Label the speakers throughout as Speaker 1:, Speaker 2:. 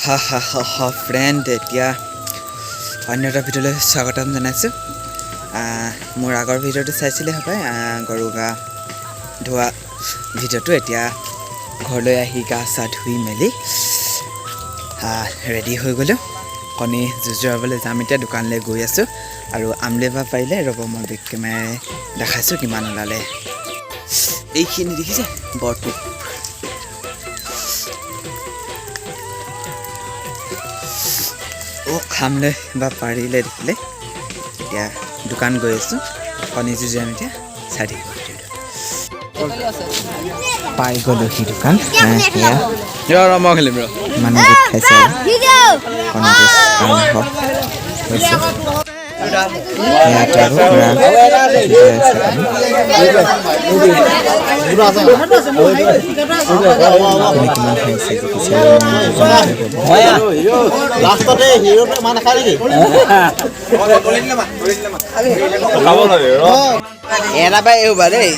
Speaker 1: হা হা হা হা ফ্ৰেণ্ড, এতিয়া অন্য এটা ভিডিঅ'লৈ স্বাগতম জনাইছোঁ। মোৰ আগৰ ভিডিঅ'টো চাইছিলে হপায়, গৰু গা ধোৱা ভিডিঅ'টো। এতিয়া ঘৰলৈ আহি গা চা ধুই মেলি ৰেডি হৈ গ'লোঁ। কণী যুঁজুৱাবলৈ যাম। এতিয়া দোকানলৈ গৈ আছোঁ আৰু আমলেবা পাৰিলে ৰ'ব, মই বেক কেমেৰাই দেখাইছোঁ কিমান ওলালে। এইখিনি দেখিছে বৰটোপ। অ' খামলৈ বা পাৰিলে দেখিলে। এতিয়া দোকান গৈ আছোঁ, কণী যুঁজাম। এতিয়া চাই থাকিব ভিডিঅ'টো। পাই গ'লোহি দোকান। সেয়া
Speaker 2: ৰ, মই খেলিম ৰ।
Speaker 1: মানুহ গোট খাইছে আৰু কণী যুঁজ আৰম্ভ হৈছে। ইয়াত আৰু পুৰা যুঁজাই আছে কণী। কোনে কিমান খাইছে, জিকিছে আৰু হ'ব।
Speaker 3: লাষ্টতে হিৰোটো ইমান নাখায় নেকি?
Speaker 2: খাব লাগে ৰ।
Speaker 1: এটা পাই এইবা দেই।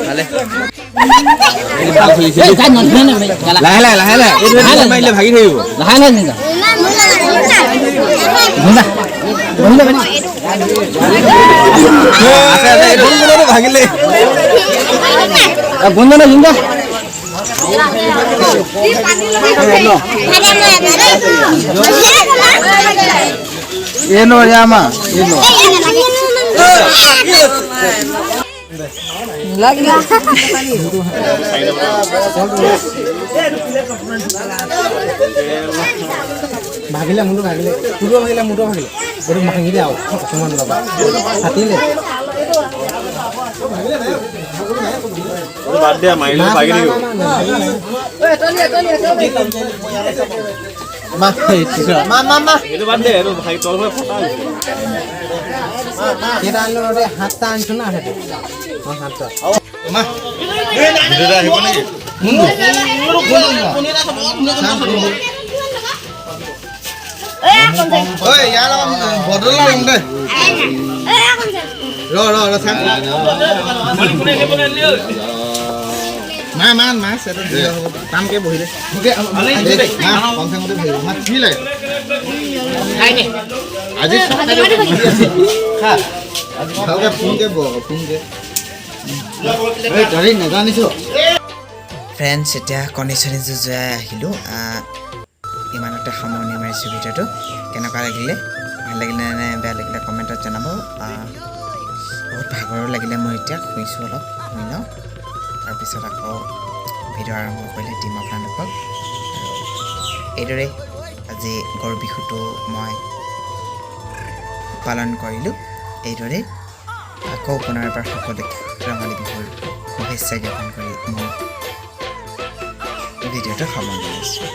Speaker 1: ভালে।
Speaker 2: লাহে লাহে, লাহে লাহে, এইটো মাৰিলে ভাগি থাকিব।
Speaker 4: লাহে লাহে নিবা।
Speaker 2: আছে আছে, এইটো ভাগিলে।
Speaker 4: গুঞ্জন জিন্দা।
Speaker 3: ಏನು ಯಾಮ ಏನು? ভাগিলে মোৰটো, ভাগিলে তোৰটো, ভাগিলে মোৰটো, ভাগিলে এইটো, ভাঙিলে আৰু অকণমান লগা ফাটিলে।
Speaker 2: বাদ দিয়া, মাৰিলে ভাগি থাকিব। এইটো বাদ দে, এইটো ভাগি তলফালে ফটা হৈছে।
Speaker 3: কেইটা আনিলো দে? সাতটা আনিছো না সেইটো? অঁ, সাতটা।
Speaker 2: ভিডিঅ'টো আহিব নেকি?
Speaker 3: ঐ, ইয়াৰ লগত বদল ল'ম দে। ৰ ৰ ৰ, চাম। মা মা মাছ এটা টানকে বহিলে মা, কম চেঙতে বহিব মা। কি লাগে আজি? খা ভালকে, ফোনকে বহ, ফোনকে ধৰি নাজানিছ।
Speaker 1: ফ্ৰেণ্ডছ, এতিয়া কণী চণী যুঁজুৱাই আহিলোঁ। ইমানতে সামৰণি মাৰিছোঁ ভিডিঅ'টো। কেনেকুৱা লাগিলে, ভাল লাগিলে নে বেয়া লাগিলে কমেণ্টত জনাব। বহুত ভাগৰো লাগিলে মোৰ, এতিয়া শুইছোঁ, অলপ শুই লওঁ। তাৰপিছত আকৌ ভিডিঅ' আৰম্ভ কৰিলে দিম আপোনালোকক। আৰু এইদৰেই আজি গৰু বিহুটো মই পালন কৰিলোঁ। এইদৰেই আকৌ পুনৰ এবাৰ সকলোকে ৰঙালী বিহুৰ শুভেচ্ছা জ্ঞাপন কৰি মোৰ ভিডিঅ'টো সামৰণি মাৰিছোঁ।